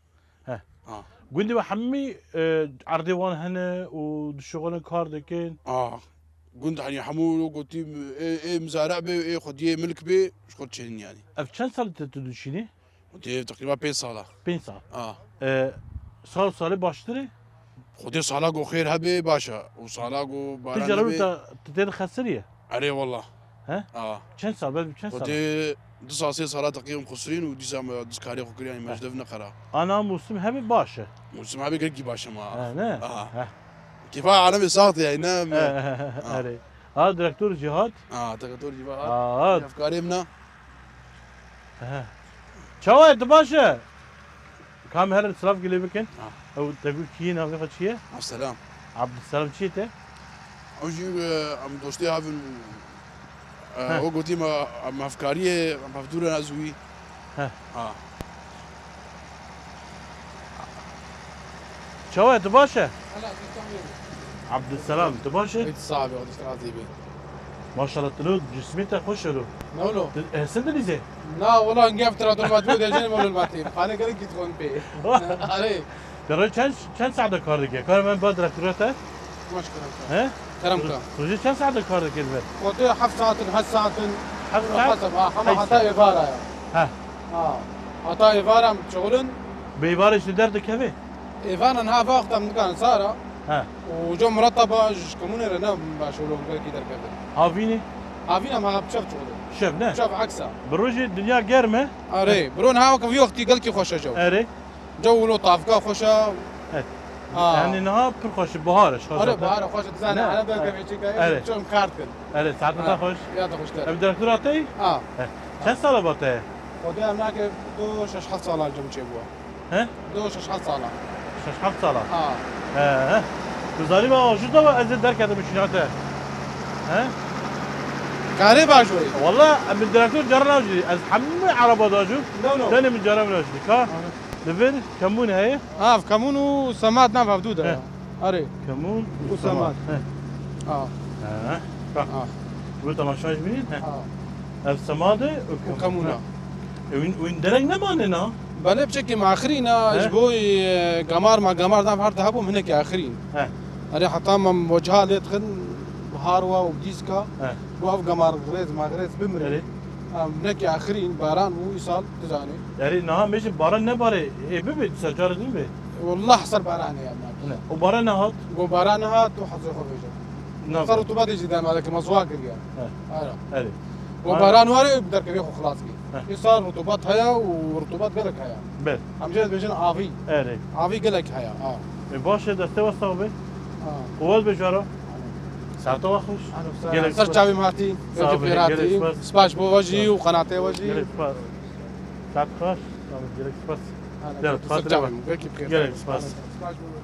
He. Ha. Gundê we hemî, e, erdê wan hene û dişuxulin kar dikin? A. Gund, hani, hemû gotî, ê, ê mizare be, ê xwediyê milk be, ji xwe çênin yani. Ev çend sal te tu dişînî? Xwedê teqrîba pênc sal e. Pênc sal. A. E, sal salê baştir e? Xwedê sala ku xêr hebe baş e. Û sala ku Tu baran jara hebe te, tu tê de xesirî ye? Erê wala. He? A. Çend sal, belkî çend sal? Xwedê du sal, sê sala teqrîben xusirîn û dîsa me dizkarê xwe kir, yani me He. ji dev neqera. Ana mûsim hebe baş e. Mûsim hebe gelkî baş e ma. He, ne? A. He. Kêfa alemê saxt yani, ne? He, he, he, Ha. erê. Ha, direktor Cihat. Ha, direktor Cihat. Ha. Hevkarê min e. He. Çawa ye, tu baş e? Ka em herin silav gilê bikin. Ha. Ew te got kî ye, navê xwe çi ye? Abdulselam. Abdulselam çi ye te? Ew jî, e, em dostê hev in û, e, He. o gotî me, em hevkariyê, em hevdûr in ez û wî. He. Ha. Çawa ye, tu baş e? Hela, tu tam yê. Abdulselam, tu baş e? Ê, tu sax be, Xwedê tu razî be. Maşallah, tu lo cismê te xweş e lo. Ne lo? Tu, e, hesindinî zê? Na, wala, engê ev traktor matî dê jin wala matî. Xane gelek git xon pê. Arê. Te rê çend, çend saet de kar dike? Kar ben ba traktora te? Maşallah. He? Kerem ka. Rojê çend saet de kar dike li vir? Xwedê heft saetin, heşt saetin. Heft saet? Hesab, ha, hema Heşt heta saet. êvara ya. He. Ha. Heta êvara em çixulin. Bi êvarê ji der dikeve? Êvara niha vaxt em dikan sara. He. Û ca mureteba ji kemûnê re ne baş û longekî derkeve. Havînê? Havîn em ha bi çev çixulin. Şev ne? Çev eksa. Bi rojê dinya germ e? Erê. Biro niha weke vî wextî gelkî xweş e caw. Erê. Caw wilo tavka xweş e. Evet. Ha. Yani niha pir xweş e, bahar e, ji xwe Are, zaten. Bahar e, xweş e, dizane, Ne? Ereb de Evet. kevê çêka, Evet. çi em kar dikin. Erê, saeta te Ha. xweş. Ya te xweştir. Ev direktora te yî? Ha. Eh, çend sala ba te ye? Xwedê em nake do şeş heft sala cem çêbû. He? Do şeş heft sala. Şeş heft sala? Ha. He, he. Tu zarî ba, ji de ez ê derketim şînate. He? Karê baş wê. Walla, min direktor cara navcî. Ez hemû ereba da jû. No, no. Tenê min cara min navcî. Ka? Aha. Li vir kemûn heye? Ha, ev kemûn û semad nav hevdû de He. ya. Arê. Kemûn û Û semad. semad. He. Ha. He. Bak. Ha. Bu temaşa ji bînin. He. Ha. Ev semad e û Û kemûn. kemûn ha. He. E, wîn, wîn dereng nemane na? Belê biçekê me axirîn a, He. ji bo, e, gemar ma gemar nav her de hebû, hinekî axirîn. He. Erê heta me weciha lê dixin, bihar wa û dîska. He. Bo ev gemar xirêz, ma xirêz bimire. Erê. Em hinekî axirîn, baran bû, îsal, tu zanî. Erê, niha mêjin baran nebare, ê bibe, dîsa cara din be. Wallah ser baranê em nakin. Ne. O baran nehat? Go baran nehat, tu hezê xwe bêje. Ne. Ser rutubetê jî dema de ki me ziwa kiriye. He. Ara. Erê. Go Ara. baran ware, derkevê xwe xilas kir. He. Îsal rutubet heye û rutubet gelek heye. Ber. Em jê dibêjin avî. Erê. Avî gelek heye. Ha. E, baş e, destê we sax be. Ha. Quwet be jara. Saeta we xweş. Alo, ser, Gelek ser spas. çavê me hatî. Sağ Pêkê olun, pêr hatî. gelek spas. Spas bo we jî û qenatê we jî. Gelek spas. Saet xweş. Tamam, gelek spas. Alo, Gelek ser spas. çavê me. Pêkê pêr Gelek hatî. spas. Spas bo we.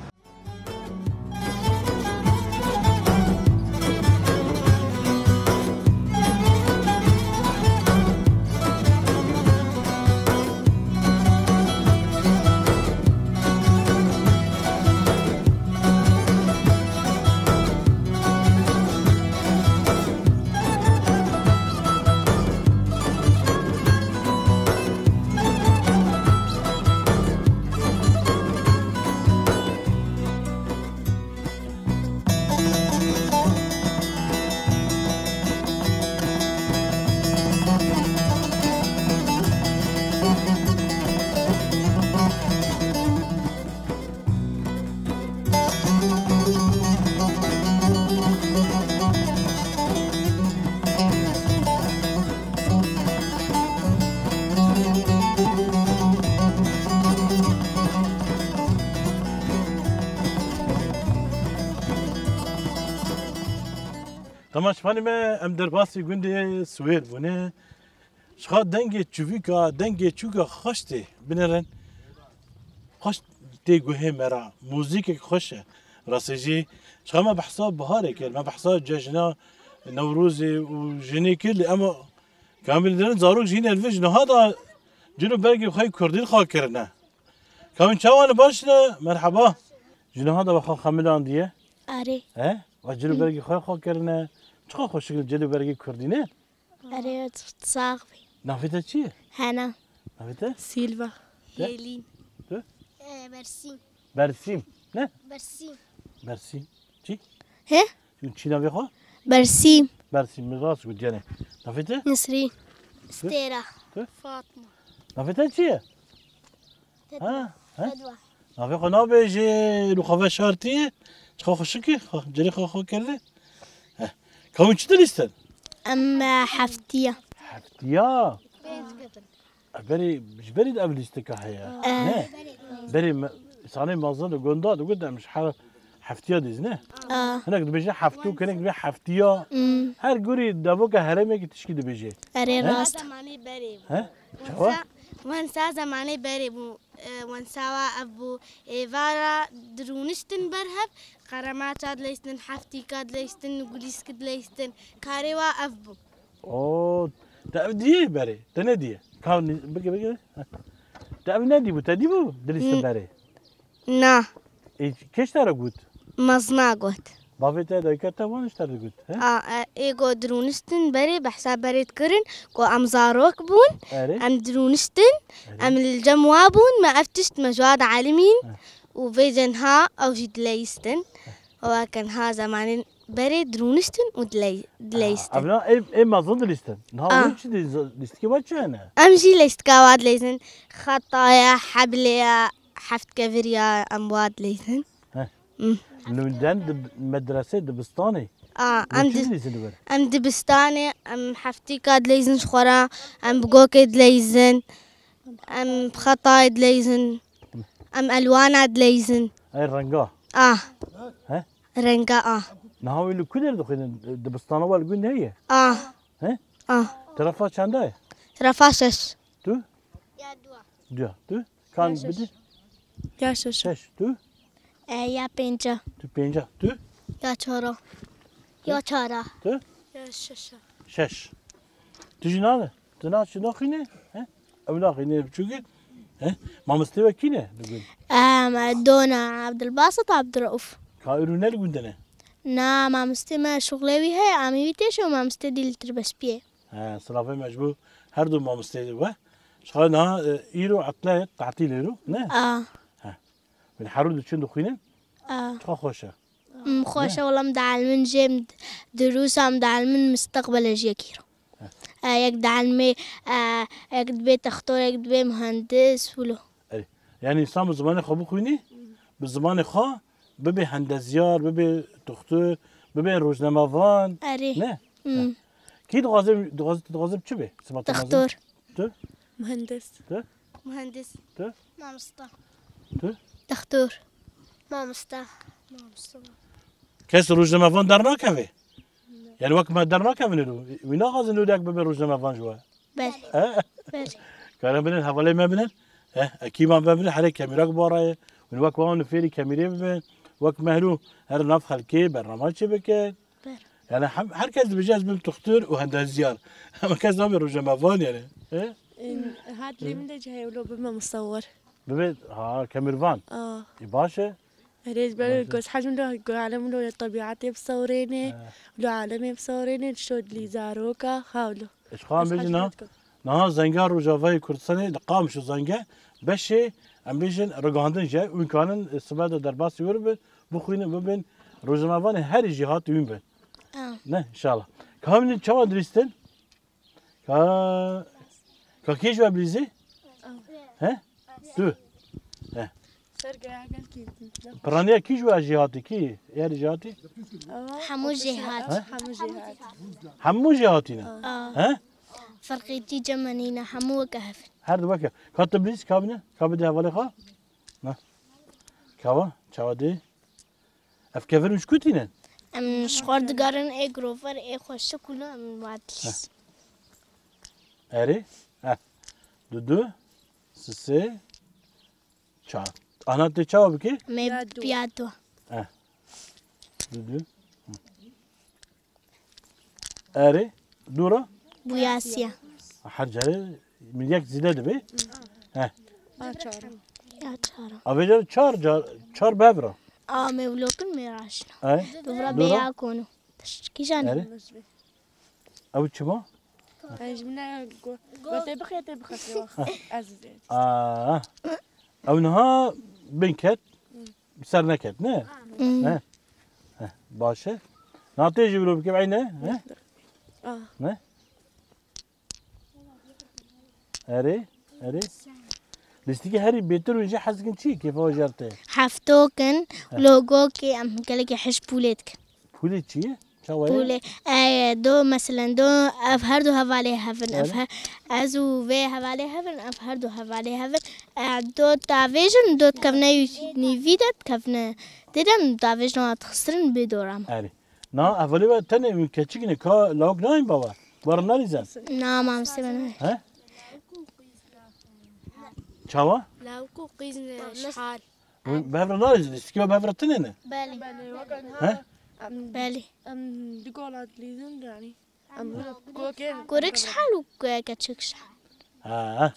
Temaşevanê me, em derbasî gundê Swêd bûne. Ji xwe dengê çivîka, dengê çûka xweş tê binêrin. Xweş tê guhê me re. Muzîkek xweş e. Rastî jî, ji xwe me behsa biharê kir, me behsa cejna Newrozê û jinê kir, lê ema kamil derin zarok jî ne li vê ji niha da cil û bergê xwe yê kurdî xwe kirine. Kamil çawa ne, baş ne? Merheba. Ji niha da we xwe xemilandiye? Erê. He? We cil û Hı. bergê xwe xwe kirine. Çiqa xweşik li cil û bergê kurdî ne? Erê, sax bî. Navê te çi ye? Hena. Navê te? Silva. Te? Hêlîn. Tu? Ee, Bersîm. Bersîm. Ne? Bersîm. Bersîm. Çi? He? Tu çi navê xwe? Bersîm. Bersîm, min rast got yani. Navê te? Nisrîn. Stêra. Tu? Fatma. Navê te çi ye? Fedwa. Ha, ha? Fedwa. Navê xwe nabêjê, li xwe veşartî, çiqa xweşik e, xwe, cilê xwe xwe kerde. Heh. Ka hûn çi dilîstin? Em, e, heftiya. Heftiya? Pênc kitin. E, berê, ji berî de ev lîstika heye. E. Ne? Berê me, sanê mezin û gonda digot em ji her heftiya dîz, ne? E. Hinek dibêje heftû, hinek dibê heftiya. Hmm. Her gurî devoka herêmekî tişkî dibêje. Erê Ne? rast. Zemanê berê bû. He? Çawa? Wensa, wensa zemanê berê bû. E, wensawa ev bû, êvara dirûniştin ber hev, qeremaça dileyistin, heftîka dileyistin, gulîsk dileyistin. Karê wa ev bû. O, te ev diyê berê? Te nediyê? Ka ni-, bike, bike. Te ev nedîbû, te dîbû dilîstin N-, berê? Na. Ê, kê ji te re got? Mezina got. Bavê te, dayika te wan ji te re digot, he? A, e, ê got dirûniştin berê, behsa berê dikirin, ku em zarok bûn, Erê. em dirûniştin, Erê. em li cem wa bûn, me ev tişt me ji wa dialimîn He. û vê cenha ew jî dileyistin. Weke niha zemanên berê dirûniştin û diley-, dileyistin. Ev na ê, ê mezin dilîstin. Niha A. hûn çi dilîstikê we çi hene? Em jî leyistika wa dileyistin. Xeta ye, heblê ye, heft kevir ya, em wa dileyistin. He. Hmm. Li den di medresê dibistanê. A, Hûn em çi di-, dilîsin li wir? em dibistanê, em heftîka dileyizin ji xwe re, em bi gokê dileyizin, em bi xetayê dileyizin, em elwana dileyizin. Ay renga. A. He? Renga a. Niha wê li ku der dixwînin? Dibistana we li gund heye? A. He? A. Terefa çenda ye? Terefa şeş. Tu? Ya dua. Dua. Tu? Kan bidî? Ya şeş. Şeş. Tu? E, ya pênca. Tu pênca. Tu? Ya çara. Ya çara. Tu? Ya şeşa. Şeş. Tu jî nane? Tu na çi naxîne? He? Ew naxîne biçûkî. He? Mamostê we kî ne li gund? Em, Dona Abdulbasit Abdurrauf. Ka îro ne li gund ne? Na, mamostê me şuxlê wî heye, amî wî têşe û mamostê dî li Tirbespiyê. He, silavê me ji bo her du mamostê we. Ji xwe niha, e, îro etle, tatîl îro, ne? A. He. Min herû diçin dixwînin? A. Çiqa xweş e. Em, xweş e, wela em dielmin jê, em d-, dirûsa em dielmin misteqbel e jiyekî re. E, yek dielmê, e, yek dibê textor, yek dibê muhendis, wilo. Erê. Yani însan bi zimanê xwe bixwînî, bi zimanê xwe bibe hendezyar, bibe tuxtur, bibe rojnamevan. Erê. Ne? Hmm. He. Kî dixwaze, dixwaze, dixwaze çi be? Sibata mezin? Textor. Tu? Muhendis. Tu? Muhendis. Tu? Mamosta. Tu? Textor. Mamosta. Mamosta. Kes rojnamevan dernakeve? Yani wek me dernakevin êro. Wî naxwazin êro yek bibe rojnamevan ji we. Belê. He? Belê. Karin binin, hevalê me binin. He, ekîban me binin, herê kemîrak baraye. Wî wek wan fêrî kemîrê bibin. Wek me hêro her nav xelkê bernama çê bikin. Ber. Yani hem, her kes dibêje ez bim tuxtur û hendezyar. Ama kes nabê rojnamevan yani. He? Hat lê min de cihê wilo bime musawir. Bibe, ha, kemîrvan. Ah. Ê, baş e. Erê, ez ber Baş e. Goz hecim lo, go alem lo ya tebîatê bisawirêne, He. Lo alemê bisawirêne, şo dilî zaroka, ha wilo. Ez xwe em Ez bêjin hecim ha, lo. Niha zenga Rojavayê Kurdistanê li Qamişlo zenge, beşê, em bêjin, rigihandin je, û kanin, e, sibe de derbasî wir bin, bixwînin, bibin, rojnamevanê herî jî hat wîn bin. Ah. Ne, inşallah. Ka min çawa dilîstin? Ka, ka kî ji we bilîzî? He? Tu. He. Sergeya gel kî. Piraniya kî ji we jî hatî, kî? Yer jî hatî? Hemû jê hat. He? Hemû jê hat. Hemû jê hatî ne? Aa. He? Ferqê tî cem me nîne, hemû weke hev in. Her du weke. Ka tu bilîz, ka bine? Ka bide hevalê xwe? Na. Kawa? Çawa dê? Ev kevir ji ku tînin? Em ji xwe digerin ê girover, ê xweşik û em wadîs. Heh. Erê? Heh. Du du, sisê, çar. Ana tê çawa bikî? Me Ya du. Ya du. Heh. Du du. Hı. Erê, dû re? Bûyasiya. Her carê min yek zîde dibe. He. A çar. A çar. A vê carê çar car, çar bi hev re. A me vlokin me raşna. He. Dû re Dû re? Bêya konu. Tişt kîjan e? Erê. Ew çima? Ez ji min re go-, gotê bixê tê bixesê wax. Ez zê. Aa. Ew niha bin ket. Ser neket, ne? Hmm. Ne? Heh, baş e. Na tê jî wilo bike, eyne, he? Ah. Ne? Erê, erê. Lîstikê herî bêtir û jî hez dikin çi? Kêfa jerte. Heftokin, Heh. Logokê em gelekî hej pûlê dikin. Pûlê çi ye? Çawa ye? Pûlê, e, do, meselen, do, ev her du hevalê hev in, ev Erê. He-, ez û vê hevalê hev in, ev her du hevalê hev in. E, do davêjin, do dikevne nîvî de, dikevne dê de, davêjin wan dixistin bê dora me. Erê. Na, hevalê we tenê wî keçik ne, ka lawik nayên bawer. Were narîze? Na, mamostê me nayê. He? Çawa? Lawik û qîz ne, şihal. Hûn bi hev re nalîzin, lîstikê we bi hev re tune ne? Belê. He? Em, Belê. Em du gola dilîzin, yanî. Em goke. Kurik şihal û ke-, keçik şihal. Ha.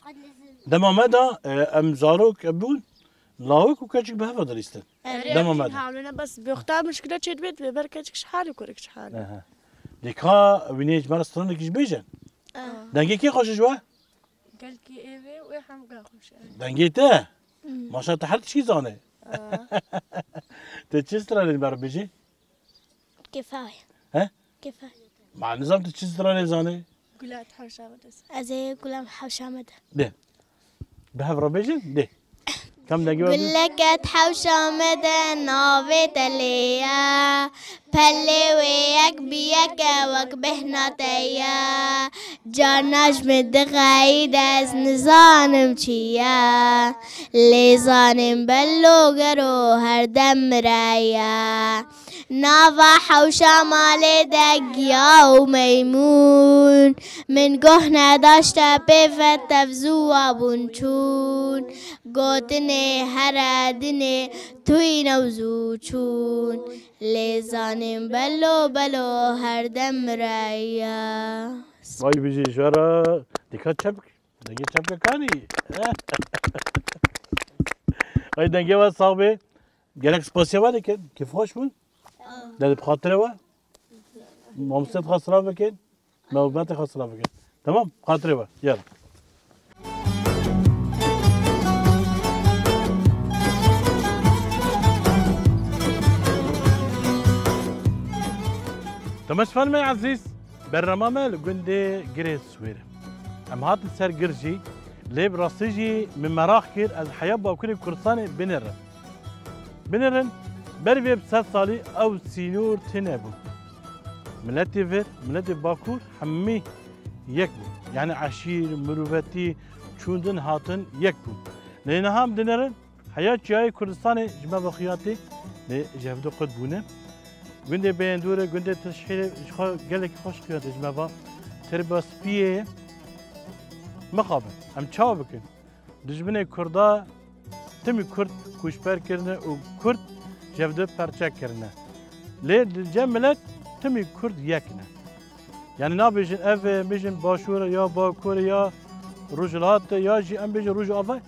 Dema me de, e, em zarok bûn, lawik û keçik bi hev re dilîstin. Evet. Dema me de. Hawlina bes bi wexta mişkile çêdibê, dibê ber keçik şihal û kurik şihal. Aha. Dê ka wînê ji me re stranekî jî bêjin. Ah. Dengê kê xweş e ji we? Gelkî êvê û ê hemga xweş e. Dengê te? Hmm. Maşa te her tişkî zane. Aa. Te çi stranên ber bijî? Kêfa ye. He? Kêfa ye. Ma nizam tu çi stranê zane? Gulat hewşa me de. Ez ê gulam hewşa me de. De. Bi hev re bêjin? De. Tam dengê we bî. Gulek et hewşa me de navê te lê ye. Pelê wê yek bi yek e wek bêhna te ye. Carna ji min dixeyî dest nizanim çi ye. Lê zanîm belo gero her dem mire ye. Nava hewşa malê de giya û meymûn. Min goh nedaşte pê ve tev zû wa bûn çûn. Gotinê here dinê tuyî new zû çûn. Lê zanîm belo belo her dem mire ye. Vay bijî ji we re dika çepik. Dengê çepik kanî. Ay dengê we sax bê. Gelek spasiya we dikin. Kêfxweş bûn. De bi xatirê we. Mamoste dixwest silav bikin. Me û betê xwe silav bikin. Tamam? Xatirê we. Yala. Temaşevanê me ezîz, berhema me li gundê Girê Swêr. Em hatin ser gir jî, lê bi rastî jî min meraq kir ez heya Bakurê Kurdistanê binêrim. Binêrin, berî vê bi sed salî ew sînor tune bû. Miletê vir, miletê Bakur hemî yek bû. Yani eşîr, mirûvetî, çûndin hatin yek bû. Lê niha em dinêrin, heya çiyayê Kurdistanê ji me ve xiyatî, lê ji hevdu qut bûne. Gundê Beyendûrê, gundê Tişhîrê ji xwe gelekî xweş xiyatê ji me ve. Tirba spiyê ye. Mixabin, em çawa bikin? Dijminê Kurda timî Kurd koçber kirine û Kurd ji hevdu perçe kirine. Lê li cem milet timî Kurd yek ne. Yani nabêjin ev e, bêjin Başûr e ya Bakur e ya Rojhilat e ya jî em bêjin Rojava.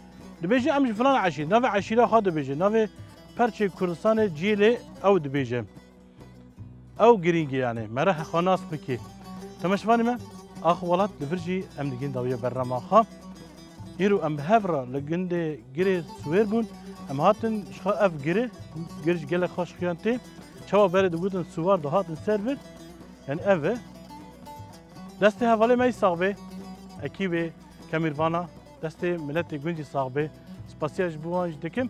Dibêjin em ji filan eşîr, navê eşîra xwe dibêjin, navê perçê Kurdistanê cihê lê ew dibêje. Ew girîng e yani, mere xwe nas bike. Temaşevanê me, ax welat li vir jî em digihîn dawiya berhema xwe. Îro em bi hev re li gundê Girê Swêr bûn. Em hatin ji xwe ev giri, gir ji gelek xweş xuyan tê. Çawa berê digotin Swar dihatin ser vir. Yani ev e. Destê hevalê me yî sax bê. Ekîbê, kemîrvana, destê miletê gund jî sax bê. Spasiya ji bo wan jî dikim.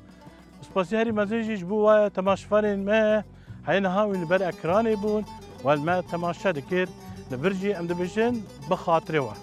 Spasiya herî mezin jî ji bo we temaşevanên me heye niha wî li ber ekranê bûn, we li me temaşe dikir. Li vir jî em dibêjin bi xatirê we.